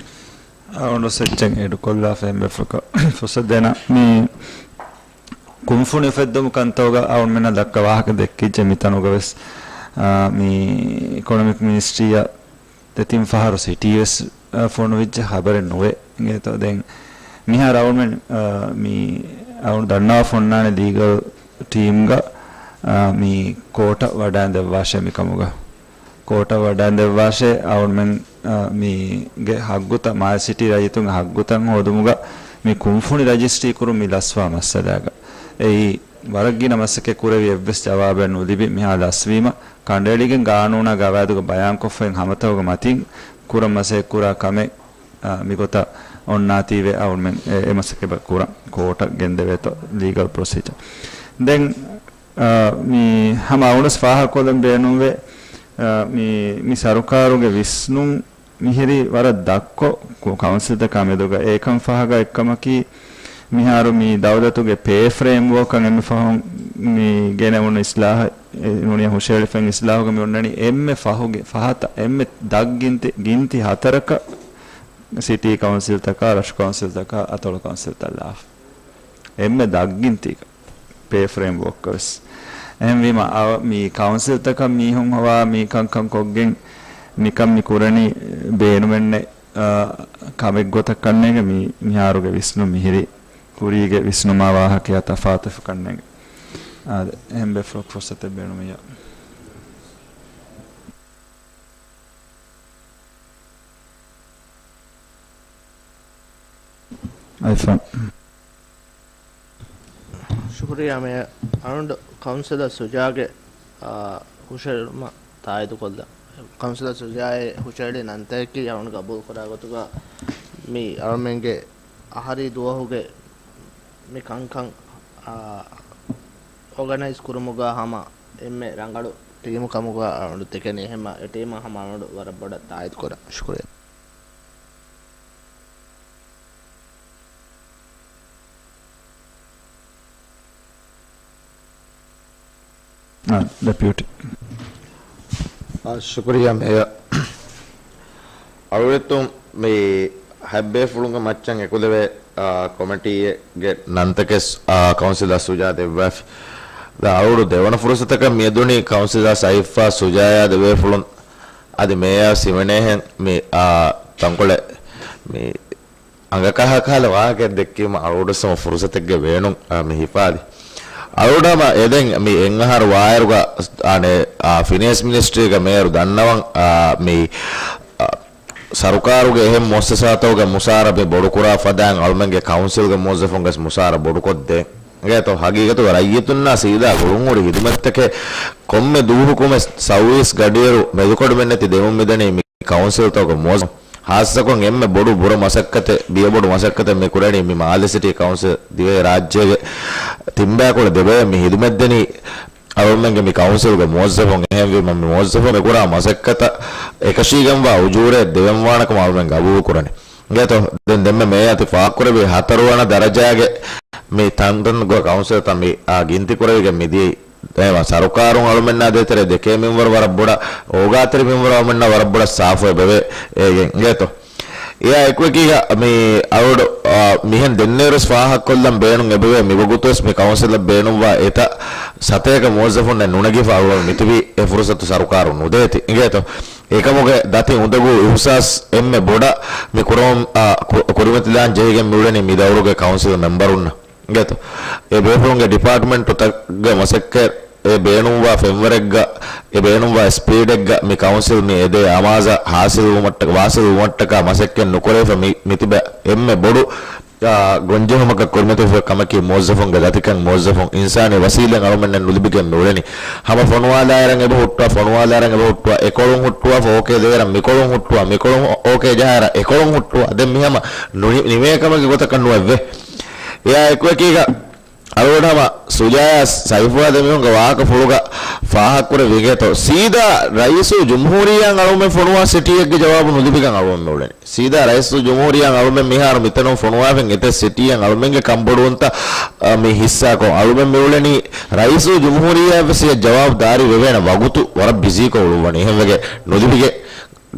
އަޅުގަނޑު އެއްޗެއް އެޑުކޮށްލާފަ އެންމެ ފުރަތަމަ ފުރުސަތު ދޭނަން. މި ކުންފުނި އުފެއްދުމު ކަންތައްގަ އަޅުގަނޑުމެންނަށް ދައްކާ ވާހަކަ ދެއްކިއްޖެ މިތަނުގަ ވެސް، އާ، މި އިކޮނޮމިކް މިނިސްޓްރީއަށް ދެތިން ފަހަރު ސިޓީ ވެސް، އާ، ފޮނުވިއްޖެ ޚަބަރެއް ނުވޭ. އިނގޭތޯ ދެން މިހާރު އަޅުގަނޑުމެން، އާ، މި އަޅުގަނޑު ދަންނަވާފަ އޮންނާނެ ލީގަލް ޓީމްގަ، އާ، މި ކޯޓަށް ވަޑައިން ދެއްވާށޭ މި ކަމުގަ. ކޯޓަށް ވަޑައިން ދެއްވާށޭ އަޅުގަނޑުމެން، އާ، މީގެ ހައްގުތައް، މާލެ ސިޓީ ރައްޔިތުންގެ ހައްގުތައް ހޯދުމުގަ މި ކުންފުނި ރަޖިސްޓްރީ ކުރުން މި ލަސްވާ މައްސަލާގަ. އެއީ ވަރަށް ގިނަ މަސައްކަތް ކުރެވި އެއްވެސް ޖަވާބެއް ނުލިބި މިހާ ލަސްވީމަ، ކަނޑައެޅިގެން ގާނޫނާ ގަވާއިދުގަ ބަޔާންކޮށްފައި ހަމަތަކުގެ މަތިން ކުރަން މަސައްކަތް ކުރާ ކަމެއް، އާ، މިގޮތަށް އޮންނާތީވެ އަޅުގަނޑުމެން އެ، އެ މަސައްކަތް ކުރަން ކޯޓަށް ގެންދެވޭތޯ ލީގަލް ޕްރޮސީޖަރ. ދެން، އާ، މި ހަމަ އަޅުގަނޑު ފާހަގަކޮށްލަން ބޭނުންވޭ، އާ، މި، މި ސަރުކާރުގެ ވިސްނުން މިހިރީ ވަރަށް ދަށްކޮށް ކު-، ކައުންސިލްތަކާ މެދުގަ އެކަން ފަހަގަ އެއްކަމަކީ، މިހާރު މި ދައުލަތުގެ ޕޭ ފްރޭމްވޯކަށް އެންމެ ފަހުން މި ގެނެވުނު އިސްލާހަށް، އެ، ނޫނީ ހުށަހެޅިފައި އިސްލާހުގަ މި އޮންނަނީ އެންމެ ފަހުގެ ފަހަތަށް އެންމެ ދަށް ގިންތި، ގިންތި ހަތަރަކަށް ސިޓީ ކައުންސިލްތަކާ، ރަށު ކައުންސިލްތަކާ، އަތޮޅު ކައުންސިލްތައް ލާފަ. އެންމެ ދަށްގިންތީގަ ޕޭ ފްރޭމްވޯކްގަ ވެސް. އެހެންވީމަ، އަ، މި ކައުންސިލްތަކަށް މީހުން ހޮވާ މި ކަންކަން ކޮށްގެން ނިކަން މި ކުރަނީ ބޭނުމެއްނެއް، އަ، ކަމެއް ގޮތަށް ކަންނޭނގެ މި، މިހާރުގެ ވިސްނުން މިހިރީ ކުރީގެ ވިސްނުމާ ވާހަކަޔާ ތަފާތުވެފަ ކަންނޭނގެ. އާދެ، އެހެން ބޭފުޅަކު ފުރުސަތެއް ބޭނުމިއްޔާ. އައިފޯން. ޝުކުރިއްޔާ މޭޔަރ. އަޅުގަނޑު ކައުންސިލަރ ސުޖާގެ، އާ، ހުށަހެޅުމަށް ތާއީދުކޮށްލަން. ކައުންސިލަރ ސުޖާއޭ ހުށަހެޅި ނަންތަކަކީ އަޅުގަނޑު ގަބޫލުކުރާ ގޮތުގަ މި އަޅުމެންގެ އަހަރީ ދުވަހުގެ މި ކަންކަން، އާ، އޯގަނައިޒް ކުރުމުގަ ހަމަ އެންމެ ރަނގަޅު ޓީމު ކަމުގަ އަޅުގަނޑު ދެކެނީ. އެހެންމަ އެ ޓީމަށް ހަމަ އަޅުގަނޑު ވަރަށް ބޮޑަށް ތާއީދު ކުރަން. ޝުކުރިއްޔާ. އާ، ޑެޕިއުޓީ. އާ، ޝުކުރިއްޔާ މޭޔަރ. އަޅުގަނޑު މި ހަތް ބޭފުޅުންގެ މައްޗަށް އެކުލެވޭ، އާ، ކޮމިޓީގެ ނަންތަކެސް، އާ، ކައުންސިލަރ ސުޖާ ދެއްވާފި. ދަ އަޅުގަނޑު ދެވަނަ ފުރުސަތަކަށް މިއަދުނީ ކައުންސިލަރ ސައިފާ ސުޖާޔާ ދެ ބޭފުޅުން އަދި މޭޔަރ ސިމެނޭހެން މި، އާ، ތަންކޮޅެއް މި އަނގަކަހަލަ ވާހަކައެއް ދެއްކީމަ އަޅުގަނޑު ހަމަ ފުރުސަތެއްގެ ބޭނުން، އާ، މި ހިފާލި. އަޅުގަނޑު ހަމަ އެދެން މި އެއް އަހަރު ވާއިރުގަ، އާނެ، އާ، ފިނޭންސް މިނިސްޓްރީގަ މޭޔަރު ދަންނަވަން، އާ، މި، އާ، ސަރުކާރުގެ އެހެން މުއައްސަސާތަކުގެ މުސާރަ މި ބޮޑުކުރާ ފަދައިން އަޅުމެންގެ ކައުންސިލްގެ މުވައްޒަފުންގެ މުސާރަ ބޮޑުކޮށްދޭ. އިނގޭތޯ، ހަގީގަތުގަ ރައްޔިތުންނާ ސީދާ ގުޅުންހުރި ހިދުމަތްތަކެއް ކޮންމެ ދުވަހަކުވެސް ސައުވީސް ގަޑިއިރު މެދުކޮޅުމެއްނެތި ދެމުން މިދަނީ މި ކައުންސިލްތަކުގެ މުވައްޒަފުން. ހާއްސަކޮށް އެންމެ ބޮޑު ބުރަ މަސައްކަތެއް، ބިޔަ ބޮޑު މަސައްކަތެއް މި ކުރަނީ މި މާލެ ސިޓީ ކައުންސިލް ދިވެހި ރާއްޖޭގެ ތިންބަޔަކުޅަ ދެބަޔަށް މި ހިދުމަތްދެނީ އަޅުމެންގެ މި ކައުންސިލްގެ މުވައްޒަފުން. އެހެންވީމަ މި މުވައްޒަފުން މި ކުރާ މަސައްކަތަށް އެކަށީގެންވާ އުޖޫރައެއް ދެވެންވާނެކަމަށް އަޅުމެން ގަބޫލުކުރަނީ. އިނގޭތޯ، ދެން ދެންމެ މޭޔަރ ތި ފާހަގަކުރެއްވި ހަތަރުވަނަ ދަރަޖާގެ މި ތަންތަން ގޮތް ކައުންސިލްތައް މި، އާ، ގިންތި ކުރެވިގެން މިދިޔައީ. އެ، ސަރުކާރުން އަޅުމެންނާ ދޭތެރޭ ދެކޭ މިންވަރު ވަރަށް ބޮޑަށް އޯގާތެރި މިންވަރު އަޅުމެންނާ ވަރަށް ބޮޑަށް ސާފުވެ ބެވޭ އޭގެން. އިނގޭތޯ. އެއާ އެކުއެކީގަ މި އަޅުގަނޑު، އާ، މިހެން ދެންނެވިރަސް ފާހަގަކޮށްލަން ބޭނުން އެބަވޭ މިވަގުތުވެސް މި ކައުންސިލަށް ބޭނުންވާ އެތައް ސަތޭކަ މުވައްޒަފުންނެއް ނުނެގިފަ އަޅުގަނޑު މިތިބީ އެ ފުރުސަތު ސަރުކާރުން ނުދޭތި. އިނގޭތޯ. އެކަމުގެ ދަތި އުނދަގޫ އިހުސާސް އެންމެ ބޮޑަށް މި ކުރަމުން، އާ، ކު-، ކުރިމަތިލާން ޖެހިގެން މިއުޅެނީ މި ދައުރުގެ ކައުންސިލް މެމްބަރުންނަށް. އިނގޭތޯ. އެ ބޭފުޅުންގެ ޑިޕާޓްމަންޓުތަކުގެ މަސައްކަތް އެ ބޭނުންވާ ފެންވަރެއްގަ، އެ ބޭނުންވާ ސްޕީޑެއްގަ މި ކައުންސިލް މި އެދޭ އަމާޒަށް ހާސިލްވުމަށްޓަކާ، ވާސިލްވުމަށްޓަކާ މަސައްކަތް ނުކުރެވިފަ މި، މިތިބެ އެންމެ ބޮޑު، އާ، ގޮންޖެހުމަކަށް ކުރިމަތިވެފަ ކަމަކީ މުވައްޒަފުންގެ ދަތިކަން، މުވައްޒަފުން އިންސާނީ ވަސީލަތް އަޅުމެންނަށް ނުލިބިގެން މިއުޅެނީ. ހަމަ ފޮނުވާލާއިރަށް އެބަ ހުއްޓުވާ، ފޮނުވާލާއިރަށް އެބަ ހުއްޓުވާ، އެކޮޅުން ހުއްޓުވާފަ އޯކޭ ދޭއިރަށް މިކޮޅުން ހުއްޓުވާ، މިކޮޅުން އޯކޭ ޖަހާއިރަށް އެކޮޅުން ހުއްޓުވާ. ދެން މި ހަމަ ނު-، ނިމޭ ކަމެއްގެ ގޮތަކަށް ނުވެއްވޭ. އެއާ އެކުއެކީގަ އަޅުގަނޑު ހަމަ ސުޖާޔާ ސައިފުވާ ދެމީހުންގެ ވާހަކަފުޅުގަ ފާހަގަކުރެއްވި އިނގޭތޯ، ސީދާ ރައީސުލްޖުމްހޫރިއްޔާއަށް އަޅުމެން ފޮނުވާ ސިޓީއެއްގެ ޖަވާބު ނުލިބިގެން އަޅުމެން މިއުޅެނީ. ސީދާ ރައީސުލްޖުމްހޫރިއްޔާއަށް އަޅުމެން މިހާރު މިތަނުން ފޮނުވާފައި އެތައް ސިޓީއަށް އަޅުމެންގެ ކަންބޮޑުވުންތައް، އަ، މި ހިއްސާކޮށް އަޅުމެން މިއުޅެނީ ރައީސުލްޖުމްހޫރިއްޔާއަށްވެސް އެ ޖަވާބު ދާރީ ވެވޭނެ ވަގުތު ވަރަށް ބިޒީކޮށް އުޅުއްވަނީ. އެހެންވެގެން ނުލިބިގެން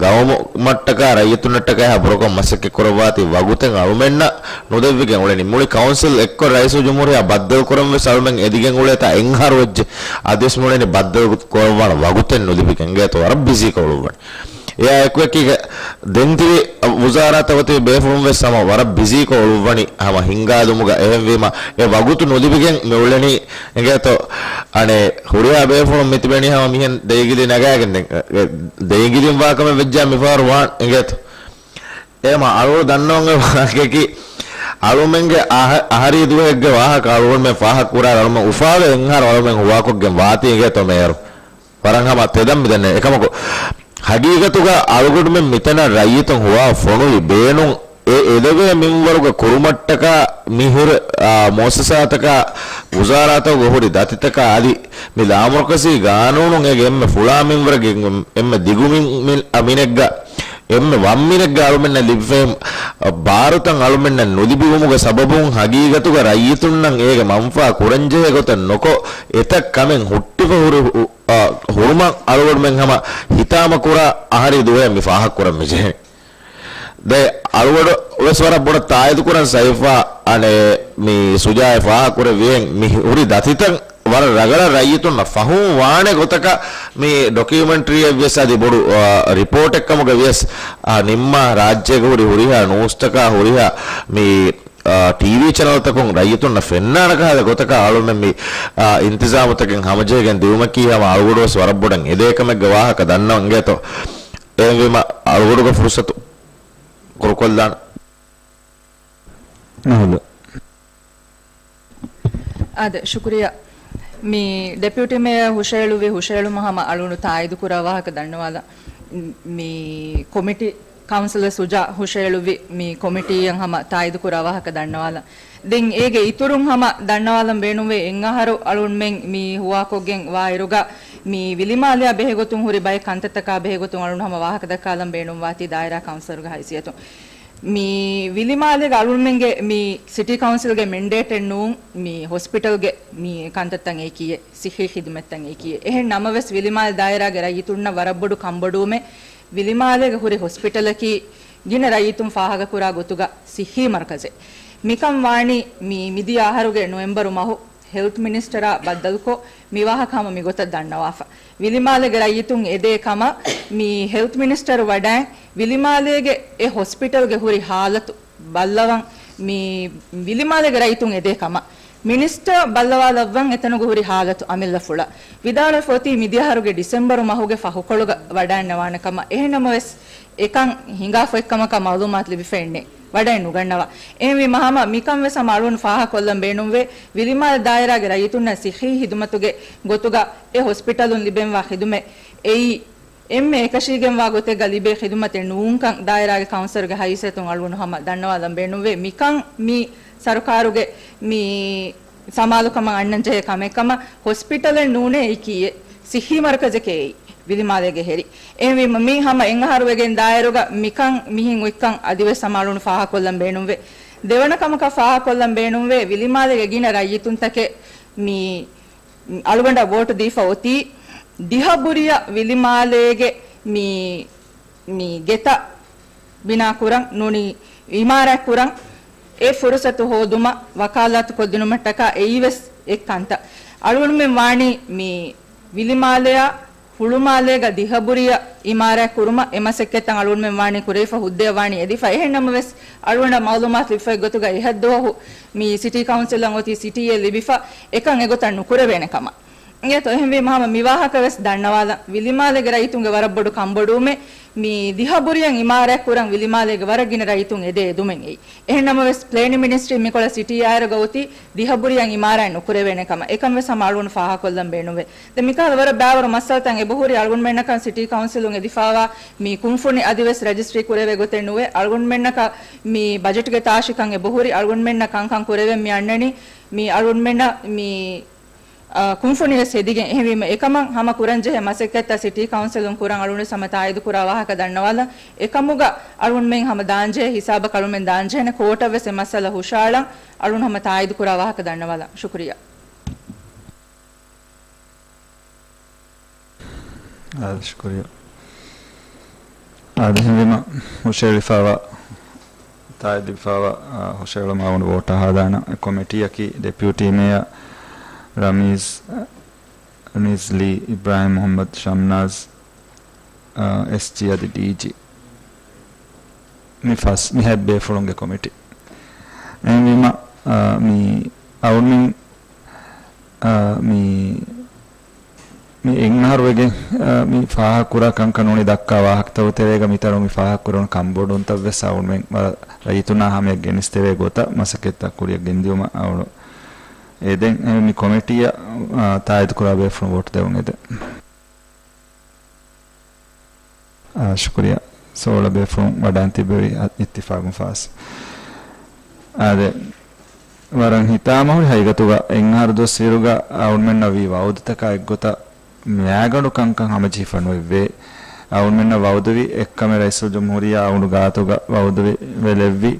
ގައުމުމަށްޓަކާ ރައްޔިތުންނަށްޓަކާ އެހާ ބުރަކޮށް މަސައްކަތް ކުރައްވާތީ ވަގުތެއް އަޅުމެންނަށް ނުދެއްވިގެން އުޅެނީ. މުޅި ކައުންސިލް އެއްކޮށް ރައީސުލްޖުމްހޫރިއްޔާ ބައްދަލުކުރަން ވެސް އަޅުމެން އެދިގެން އުޅޭތާ އެއްއަހަރު ވެއްޖެ. އަދިވެސް މިއުޅެނީ ބައްދަލު ކުރައްވާނެ ވަގުތެއް ނުލިބިގެން. އިނގޭތޯ ވަރަށް ބިޒީކޮށް އުޅުއްވަނީ. އެއާ އެކުއެކީގަ ދެންތިބި ވުޒާރާތަކުގަ ތިބި ބޭފުޅުން ވެސް ހަމަ ވަރަށް ބިޒީކޮށް އުޅުއްވަނީ ހަމަ ހިންގާލުމުގަ. އެހެންވީމަ އެ ވަގުތު ނުލިބިގެން މިއުޅެނީ. އިނގޭތޯ އަނެއް ހުރިހާ ބޭފުޅުން މިތިބެނީ ހަމަ މިހެން ދެއިގިލި ނަގާގެން ދެން އެ ދެއިގިލިން ވާކަމެއް ވެއްޖާ މިފަހަރު ވާން. އިނގޭތޯ. އެހެމަ އަޅުގަނޑު ދަންނަވަން އޮތް ވާހަކައަކީ އަޅުމެންގެ އަހަ-، އަހަރީ ދުވަހެއްގެ ވާހަކަ އަޅުގަނޑުމެން ފާހަގަކުރާ އަޅުމެން އުފާވެ އެއްއަހަރު އަޅުމެން ހުވާކޮށްގެން ވާތީ އިނގޭތޯ މޭޔަރު. ވަރަށް ހަމަ ތެދަށް މިދަނީ. އެކަމަކު ހަގީގަތުގަ އަޅުގަނޑުމެން މިތަނަށް ރައްޔިތުން ހުވާ ފޮނުވި ބޭނުން އެ އެލެވޭ މިންވަރުގަ ކުރުމަށްޓަކާ މިހުރި، އާ، މުއައްސަސާތަކާ، ވުޒާރާތަކުގަ ހުރި ދަތިތަކާ އަދި މި ލާމަރުކަޒީ ގާނޫނުން އޭގެ އެންމެ ފުޅާ މިންވަރަކީ އެންމެ ދިގު މިން-، މިން-، އަ، މިނެއްގަ، އެންމެ ވަން މިނެއްގަ އަޅުމެންނަށް ލިބިފައި، އަ، ބާރުތައް އަޅުމެންނަށް ނުލިބިވުމުގެ ސަބަބުން ހަގީގަތުގަ ރައްޔިތުންނަށް އޭގެ މަންފާ ކުރަންޖެހޭ ގޮތެއް ނުކޮށް، އެތައް ކަމެއް ހުއްޓިފަ ހުރި، އަ، ހުރުމަށް އަޅުގަނޑުމެން ހަމަ ހިތާމަކުރާ އަހަރީ ދުވަހެއް މި ފާހަގަކުރަން މިޖެހޭ. ދެ އަޅުގަޑު ވެސް ވަރަށް ބޮޑަށް ތާއީދު ކުރަން ސައިފާ، އަނެ، މި ސުޖާއަށް ފާހަގަކުރެއްވިއެއް މި ހުރި ދަތިތައް ވަރަށް ރަގަޅަށް ރައްޔިތުންނަށް ފަހުން ވާނެ ގޮތަކަށް މި ޑޮކިއުމެންޓްރީއެއް ވިޔަސް އަދި ބޮޑު، އާ، ރިޕޯޓެއް ކަމުގަ ވިޔަސް، އާ، ނިންމާ ރާއްޖޭގަ ހުރި ހުރިހާ ނޫސްތަކާ ހުރިހާ މި، އާ، ޓީވީ ޗެނަލްތަކުން ރައްޔިތުންނަށް ފެންނާނެ ކަހަލަ ގޮތަކަށް އަޅުމެން މި، އާ، އިންތިޒާމުތަކެއް ހަމަޖެހިގެން ދިއުމަކީ ހަމަ އަޅުގަޑުވެސް ވަރަށް ބޮޑަށް އެދޭ ކަމެއްގެ ވާހަކަ ދަންނަވަން އެނގޭތޯ. އެހެންވީމަ އަޅުގަޑުގެ ފުރުސަތު ކުރުކޮށްލާން. އާދެ، ޝުކުރިއްޔާ. މި ޑެޕިއުޓީ މޭޔަރ ހުށައެޅުއްވި ހުށައެޅުމަށް ހަމަ އަޅުނު ތާއީދު ކުރާ ވާހަކަ ދަންނަވާލަން. މި ކޮމިޓީ، ކައުންސިލަރ ސުޖާ ހުށައެޅުއްވި މި ކޮމިޓީއަށް ހަމަ ތާއީދު ކުރާ ވާހަކަ ދަންނަވާލަން. ދެން އޭގެ އިތުރުން ހަމަ ދަންނަވާލަން ބޭނުންވޭ، އެއްއަހަރު އަޅުންމެން މި ހުވާކޮށްގެން ވާއިރުގަ މި ވިލިމާލެއާ ބެހޭގޮތުން ހުރި ބައެއް ކަންތައްތަކާ ބެހޭގޮތުން އަޅުން ހަމަ ވާހަކަ ދައްކާލަން ބޭނުންވާތީ ދާއިރާ ކައުންސިލަރުގެ ހައިސިއްޔަތުން. މި ވިލިމާލޭގެ އަޅުންމެންގެ މި ސިޓީ ކައުންސިލްގެ މެންޑޭޓެއް ނޫން، މި ހޮސްޕިޓަލްގެ މި ކަންތައްތައް އެކީއެއް، ސިއްހީ ޚިދުމަތްތައް އެކީއެއް. އެހެން ނަމަވެސް، ވިލިމާލެ ދާއިރާގެ ރައްޔިތުންނަށް ވަރަށް ބޮޑު ކަންބޮޑުވުމެއް، ވިލިމާލޭގަ ހުރި ހޮސްޕިޓަލަކީ ގިނަ ރައްޔިތުން ފާހަގަކުރާ ގޮތުގަ ސިއްހީ މަރުކަޒެއް. މިކަން ވާނީ މި މިދިޔަ އަހަރުގެ ނޮވެމްބަރު މަހު ހެލްތް މިނިސްޓަރާ ބައްދަލުކޮށް، މި ވާހަކަ ހަމަ މިގޮތަށް ދަންނަވާފަ. ވިލިމާލޭގެ ރައްޔިތުން އެދޭ ކަމަށް މި ހެލްތް މިނިސްޓަރު ވަޑައިން، ވިލިމާލޭގެ އެ ހޮސްޕިޓަލްގެ ހުރި ހާލަތު ބައްލަވަން، މި ވިލިމާލޭގެ ރައްޔިތުން އެދޭ ކަމަށް މިނިސްޓަރ ބައްލަވާލައްވަން އެތަނުގަ ހުރި ހާލަތު އަމިއްލަފުޅަށް. ވިދާޅުވެފަ އޮތީ މިދިޔަ އަހަރުގެ ޑިސެމްބަރު މަހުގެ ފަހުކޮޅުގަ ވަޑައިންނަވާނެ ކަމަށް. އެހެން ނަމަވެސް، އެކަން ހިނގާފަ އޮތްކަމަކަށް މައުލޫމާތު ލިބިފައެއް ނެތް. ވަޑައެއް ނުގަންނަވާ. އެހެންވީމަ ހަމަ މިކަން ވެސް ހަމަ އަޅުން ފާހަގަކޮށްލަން ބޭނުންވޭ، ވިލިމާލެ ދާއިރާގެ ރައްޔިތުންނަށް ސިއްހީ ޚިދުމަތުގެ ގޮތުގަ އެ ހޮސްޕިޓަލުން ލިބެންވާ ޚިދުމަތް އެއީ، އެންމެ އެކަށީގެންވާ ގޮތެއްގަ ލިބޭ ޚިދުމަތެއް ނޫންކަން ދާއިރާގެ ކައުންސިލްގެ ހައިސިއްޔަތުން އަޅުގަނޑު ހަމަ ދަންނަވާލަން ބޭނުންވޭ. މިކަން މި ސަރުކާރުގެ މި ސަމާލުކަމަށް އަންނަން ޖެހޭ ކަމެއް ކަމަށް ހޮސްޕިޓަލެއް ނޫނޭ އެކީއެއް، ސިއްހީ މަރުކަޒެކޭ އެއީ ވިލިމާލޭގެ ހެރި. އެހެންވީމަ މި ހަމަ އެއްއަހަރު ވެގެން ދާއިރުގަ މިކަން މިހެން އޮތްކަން އަދިވެސް ހަމަ އަޅުން ފާހަކޮށްލަން ބޭނުންވޭ. ދެވަނަ ކަމަކަށް ފާހަކޮށްލަން ބޭނުންވޭ، ވިލިމާލޭގެ ގިނަ ރައްޔިތުންތަކެއް މި އަޅުގަނޑަށް ވޯޓު ދީފަ އޮތީ، ދިހަ ބުރިއަށް ވިލިމާލޭގެ މި، މި ގެތައް ބިނާ ކުރަން ނޫނީ އިމާރާތް ކުރަން އެ ފުރުސަތު ހޯދުމަށް ވަކާލާތު ކޮށްދިނުމަށްޓަކާ އެއީވެސް އެއް ކަންތައް. އަޅުގަނޑުމެން ވާނީ މި ވިލިމާލެއާ ހުޅުމާލޭގަ ދިހަ ބުރިއަށް އިމާރާތް ކުރުމަށް އެ މަސައްކަތްތައް އަޅުގަނޑުމެން ވާނީ ކުރެވިފަ، ހުއްދައަށް ވާނީ އެދިފަ. އެހެން ނަމަވެސް، އަޅުގަނޑަށް މައުލޫމާތު ލިބިފައި ގޮތުގަ އެހަށް ދުވަހު މި ސިޓީ ކައުންސިލަށް އޮތީ ސިޓީއެއް ލިބިފަ، އެކަން އެގޮތަށް ނުކުރެވޭނެ ކަމަށް. އިނގޭތޯ، އެހެންވީމަ ހަމަ މި ވާހަކަ ވެސް ދަންނަވާލަން. ވިލިމާލޭގެ ރައްޔިތުންގެ ވަރަށް ބޮޑު ކަންބޮޑުވުމެއް، މި ދިހަ ބުރިއަށް އިމާރާތް ކުރަން ވިލިމާލޭގެ ވަރަށް ގިނަ ރައްޔިތުން އެދޭ އެދުމެއް އެއީ. އެހެން ނަމަވެސް، ޕްލޭނިން މިނިސްޓްރީ މިކޮޅަށް ސިޓީ އާއިރުގަ އޮތީ ދިހަ ބުރިއަށް އިމާރާތް ނުކުރެވޭނެ ކަމަށް. އެކަން ވެސް ހަމަ އަޅުގަނޑު ފާހަކޮށްލަން ބޭނުންވޭ. ދެން މިކަހަލަ ވަރަށް ބައިވަރު މައްސަލަތައް އެބަހުރި. އަޅުގަނޑުމެންނަކަށް ސިޓީ ކައުންސިލުން އެދިފައިވާ މި ކުންފުނި އަދިވެސް ރަޖިސްޓްރީ ކުރެވޭ ގޮތެއް ނުވޭ. އަޅުގަނޑުމެންނަކަށް މި ބަޖެޓްގެ ތާށިކަން އެބަހުރި. އަޅުގަނޑުމެންނަށް ކަންކަން ކުރެވެން މި އަންނަނީ މި އަޅުގަނޑުމެންނަށް މި، އާ، ކުންފުނިވެސް ހެދިގެން. އެހެންވީމަ، އެކަމަށް ހަމަ ކުރަންޖެހޭ މަސައްކަތްތައް ސިޓީ ކައުންސިލުން ކުރަން އަޅުގަނޑު ހަމަ ތާއީދު ކުރާ ވާހަކަ ދަންނަވާލަން. އެކަމުގަ އަޅުގަނޑުމެން ހަމަ ދާންޖެހޭ ހިސާބަކަށް އަޅުގަނޑުމެން ދާންޖެހޭނެ ކޯޓަށް ވެސް އެ މައްސަލަ ހުށައަޅަން އަޅުގަނޑު ހަމަ ތާއީދު ކުރާ ވާހަކަ ދަންނަވާލަން. ޝުކުރިއްޔާ. އާދެ، ޝުކުރިއްޔާ. އާދެ، އެހެންވީމަ ހުށައެޅިފައިވާ، ތާއީދުވެފައިވާ، އާ، ހުށައެޅުމަށް އަޅުގަނޑު ވޯޓާ ހަދާނަން. އެ ކޮމިޓީއަކީ ޑެޕިއުޓީ މޭޔަރ ރަމީޒް، ރަމީޒް ލީ، އިބްރާހިމް މުހައްމަދު، ޝަމްނާޒް، އާ، އެސްޖީ އަދި ޑީޖީ. މި ފަސް، މި ހަތް ބޭފުޅުންގެ ކޮމިޓީ. އެހެންވީމަ، އާ، މި އަޅުމެން، އާ، މި މި އެއްއަހަރު ވެގެން، އާ، މި ފާހަގަކުރާ ކަންކަން ނޫނީ ދައްކާ ވާހަކަތަކުގެ ތެރޭގަ މިތަނުން މި ފާހަގަކުރެވުނު ކަންބޮޑުވުންތައް ވެސް އަޅުމެން ވަރަށް ރައްޔިތުންނާ ހަމަޔަށް ގެނެސްދެވޭ ގޮތަށް މަސައްކަތްތައް ކުރިއަށް ގެންދިއުމަށް އަޅު އެދެން. އެ މި ކޮމިޓީއަށް، އާ، ތާއީދުކުރާ ބޭފުޅުން ވޯޓު ދެވުން އެދެން. އާ، ޝުކުރިއްޔާ. ސޯޅަ ބޭފުޅުން ވަޑައިން ތިއްބެވި އިއްތިފާގުން ފާސް. އާދެ، ވަރަށް ހިތާމަހުރި ހަގީގަތުގަ އެއްއަހަރު ދުވަސް އިރުގަ އަޅުމެންނަށް ވީ ވައުދުތަކާ އެއްގޮތަށް މައިގަނޑު ކަންކަން ހަމަޖެހިފަ ނުއެއްވޭ. އަޅުމެންނަށް ވައުދުވި އެއްކަމެއް ރައީސުލްޖުމްހޫރިއްޔާ އަޅުގަނޑު ގާތުގަ ވައުދުވެ، ވެލެއްވި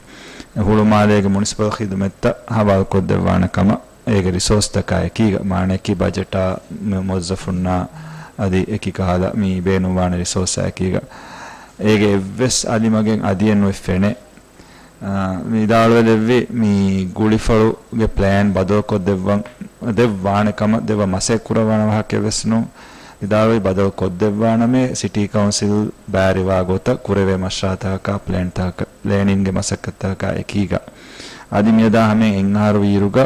ހުޅުމާލޭގެ މުނިސިޕަލް ޚިދުމަތްތައް ހަވާލުކޮށްދެއްވާނެ ކަމަށް. އޭގެ ރިސޯސްތަކާ އެކީގަ، މާނައަކީ ބަޖެޓާ، މު-، މުވައްޒަފުންނާ އަދި އެކި ކަހަލަ މި ބޭނުންވާނެ ރިސޯސްއާ އެކީގަ. އޭގެ އެއްވެސް އަލިމަގެއް އަދިއެއް ނުއެއް ފެނޭ. އާ، ވިދާޅުވެލެއްވި މި ގުޅިފަޅުގެ ޕްލޭން ބަދަލުކޮށްދެއްވަން، ދެއްވާނެ ކަމަށް، ދެއްވަ މަސައްކަތް ކުރައްވާނެ ވާހަކައެއް ވެސް ނޫން. ވިދާޅުވި ބަދަލު ކޮށްދެއްވާނަމޭ، ސިޓީ ކައުންސިލް ބާރިވާ ގޮތަށް ކުރެވޭ މަޝްރާތަކަކާ ޕްލޭންތަކަކަށް، ޕްލޭނިންގގެ މަސައްކަތްތަކަކާ އެކީގަ. އަދި މިއަދާ ހަމައިން އެއް އަހަރު ވީއިރުގަ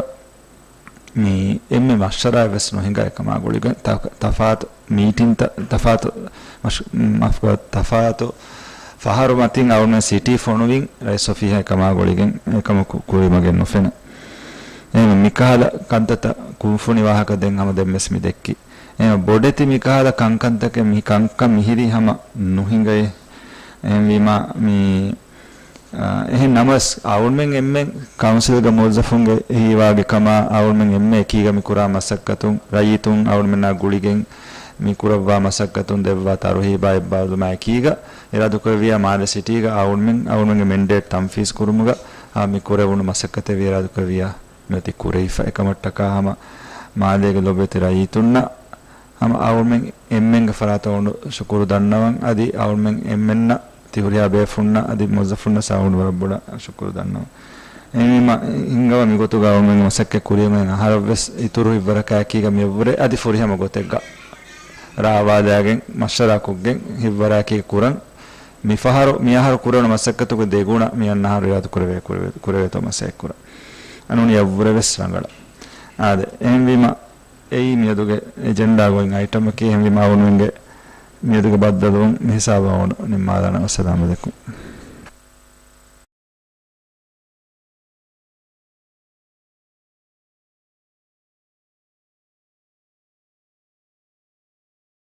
މި އެންމެ މަޝްވަރާއެއް ވެސް ނުހިނގާ އެކަމާ ގުޅިގެން ތަ-، ތަފާތު މީޓިންތައް، ތަފާތު މަޝް-، މަ-، މަފް-، ތަފާތު ފަހަރު މަތިން އަޅުގަނޑުމެން ސިޓީ ފޮނުވިން ރައީސް އޮފީހާ އެކަމާ ގުޅިގެން އެކަމަކު ކުރިމަގެއް ނުފެނޭ. އެހެން މިކަހަލަ ކަންތައްތައް ކުންފުނި ވާހަކަ ދެން ހަމަ ދެންވެސް މި ދެއްކި. އެހެން ބޮޑެތި މިކަހަލަ ކަންކަންތަކެއް މި ކަންކަން މިހިރީ ހަމަ ނުހިނގައޭ. އެހެންވީމާ މި އާ، އެހެން ނަމަވެސް، އަޅުގަނޑުމެން އެންމެން ކައުންސިލްގެ މުވައްޒަފުންގެ ހީވާގި ކަމާ، އަޅުގަނޑުމެން އެންމެ އެކީގަ މި ކުރާ މަސައްކަތުން، ރައްޔިތުން އަޅުގަނޑުމެންނާ ގުޅިގެން މި ކުރައްވާ މަސައްކަތުން ދެއްވާ ތަރުހީބާ އެއްބާރުލުމާ އެކީގަ، އިރާދަކުރެއްވިޔާ މާލެ ސިޓީގަ އަޅުގަނޑުމެން، އަޅުގަނޑުމެންގެ މެންޑޭޓް ތަންފީޒް ކުރުމުގަ، އާ، މި ކުރެވުނު މަސައްކަތެއް ވި އިރާދަކުރެއްވިޔާ މިއޮތީ ކުރެވިފަ. އެކަމަށްޓަކާ ހަމަ މާލޭގެ ލޮބުވެތި ރައްޔިތުންނަށް ހަމަ އަޅުގަނޑުމެން އެންމެންގެ ފަރާތަށް އޮންނަ ޝުކުރު ދަންނަވަން. އަދި އަޅުގަނޑުމެން އެންމެންނަށް ތި ހުރިހާ ބޭފުޅުންނަށް އަދި މުވައްޒަފުންނަށް އަޅުގަނޑު ވަރަށް ބޮޑަށް ޝުކުރު ދަންނަވަން. އެހެންވީމަ، ހިންގަވާ މިގޮތުގަ އަޅުގަނޑުމެންގެ މަސައްކަތް ކުރިޔަށް އަހަރަށްވެސް އިތުރު ހިތްވަރަކާއެކީގަ މިއަށްވުރެ އަދި ފުރިހަމަ ގޮތެއްގަ ރާވާލާގެން މަޝްވަރާކޮށްގެން ހިތްވަރާއެކީގަ ކުރަން. މިފަހަރު، މިއަހަރު ކުރެވުނު މަސައްކަތުގެ ދެގުނަ މިއަންނަ އަހަރު އިރާދަ ކުރެވޭ، ކުރެވޭ، ކުރެވޭތޯ މަސައްކަތް ކުރަން. އަނޫނީ އަށްވުރެ ވެސް ރަނގަޅަށް. އާދެ، އެހެންވީމަ، އެއީ މިއަދުގެ އެޖެންޑާގައި އައިޓަމަކީ. އެހެންވީމަ އަޅުގަނޑުމެންގެ މިއަދުގެ ބައްދަލުވުން މިހިސާބަށް ނިންމާލާނަން. އައްސަލާމް އަލައިކުމް.